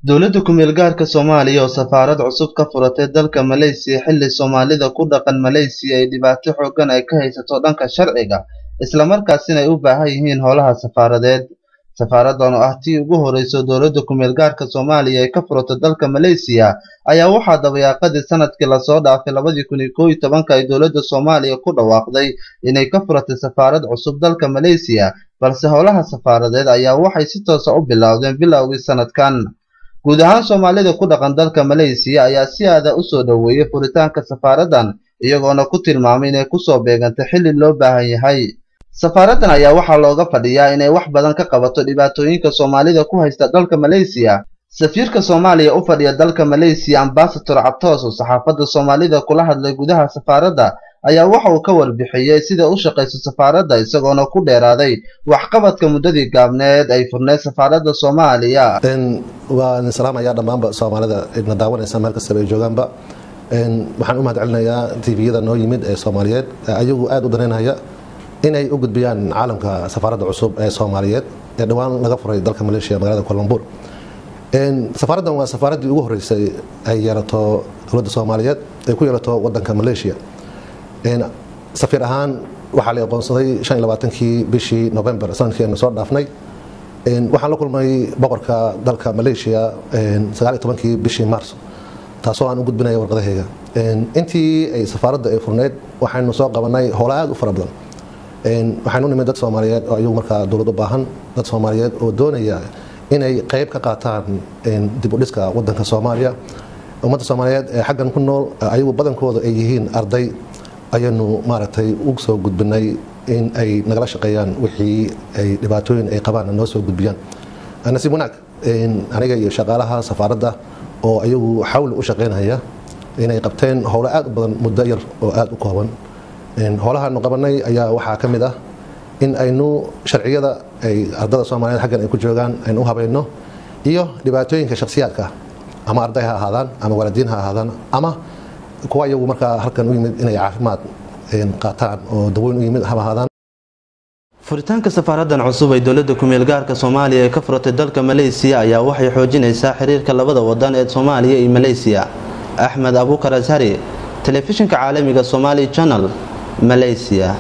Dowladda ku-meel gaarka Soomaaliya oo safaarad cusub ka furatay dalka Malaysia xilli Soomaalida ku dhaqan Malaysia ay dhibaato xooggan ay ka haysato dhanka sharciga, isla markaasina ay u baahan yihiin howlaha safaaradeed. Safaaraddan oo ah tii ugu horreysay dowladda ku-meel gaarka Soomaaliya ay ka furato dalka Malaysia ayaa waxaa dabayaaqadii sanadkii lasoo dhaafay 2011 ay dowladda Soomaaliya ku dhawaaqday inay ka furatay safaarad cusub dalka Malaysia, balse howlaha safaaradeed ayaa waxay si toos ah u bilowdeen bilowgii sanadkan. Guud ahaan Soomaalida ku dhaqan dalka Malaysia ayaa si aad ah u soo dhoweeyay furitaanka safaaraddan, iyagoona ku tilmaamay inay ku soo beegantay xilli loo baahan yahay. Safaaraddan ayaa waxaa looga fadhiyaa inay wax badan ka qabato dhibaatooyinka Soomaalida ku haysta dalka Malaysia. Safiirka Soomaaliya u fadhiya dalka Malaysia, Ambassador Cabtoos, oo saxaafadda Soomaalida kula hadlay gudaha safaaradda, ayaa waxa uu ka warbixiyey sida u shaqayso safaaradda, isagoona ku dheeraaday waxqabadka muddadii gaabneed ay furneyd safaaradda Soomaaliya. Waan salaamayaa dhammaanba Soomaalida na daawanaysa meel kastaba ay joogaanba. Waxaan u mahad celinayaa TV-yada noo yimid ee Soomaaliyeed, ayagu aada u danaynaya inay u gudbiyaan caalamka safaaradda cusub ee Soomaaliyeed ee dhowaan laga furay dalka Malaysia, magaalada Kuala Lumpur. Safaaraddan waa safaaraddii ugu horreysay ay yeelato dowladda Soomaaliyeed ay ku yeelato wadanka Malaysia. Safiir ahaan waxaa la aqoonsaday 25-kii bishii November sanadkii aynu soo dhaafnay. Waxaan la kulmay boqorka dalka Malaysia 19-kii bishii Maarso, taasoo aan u gudbinaya warqadahayga. Intii ay safaaradda ay furneyd waxaynu soo qabanay howlo aada u fara badan. Waxaynu nimid dad Soomaaliyeed oo iyagu markaa dowlad u baahan, dad Soomaaliyeed oo doonaya inay qayb ka qaataan dib u dhiska wadanka Soomaaliya. Ummadda Soomaaliyeed ee xaggan ku nool, ayagu badankooda ay yihiin arday, ayaynu maaragtay u soo gudbinay in ay nagala shaqeeyaan wixii ay dhibaatooyin ay qabaan noo soo gudbiyaan. Nasiib wanaag, aniga iyo shaqaalaha safaaradda oo ayagu xawli u shaqeynaya inay qabteen howlo aada u badan muddo yar oo aada u kooban. Howlahaanu qabanay ayaa waxaa ka mid ah in aynu sharciyada ay ardada Soomaaliyeed xaggan ay ku joogaan aynu u habayno, iyo dhibaatooyinka shakhsiyaadka, ama arday ha ahaadaan ama waalidiin ha ahaadaan ama kuwa iyagu markaa halkan u yimid inay caafimaad qaataan oo daweyn u yimid haba ahaadaan. Furitaanka safaaraddan cusub ay dowladda ku-meel gaarka Soomaaliya ay ka furatay dalka Malaysia ayaa waxay xoojinaysaa xiriirka labada wadan ee Soomaaliya iyo Malaysia. Axmed Abuukar Ashari, telefishinka caalamiga Somali Channel, Malaysia.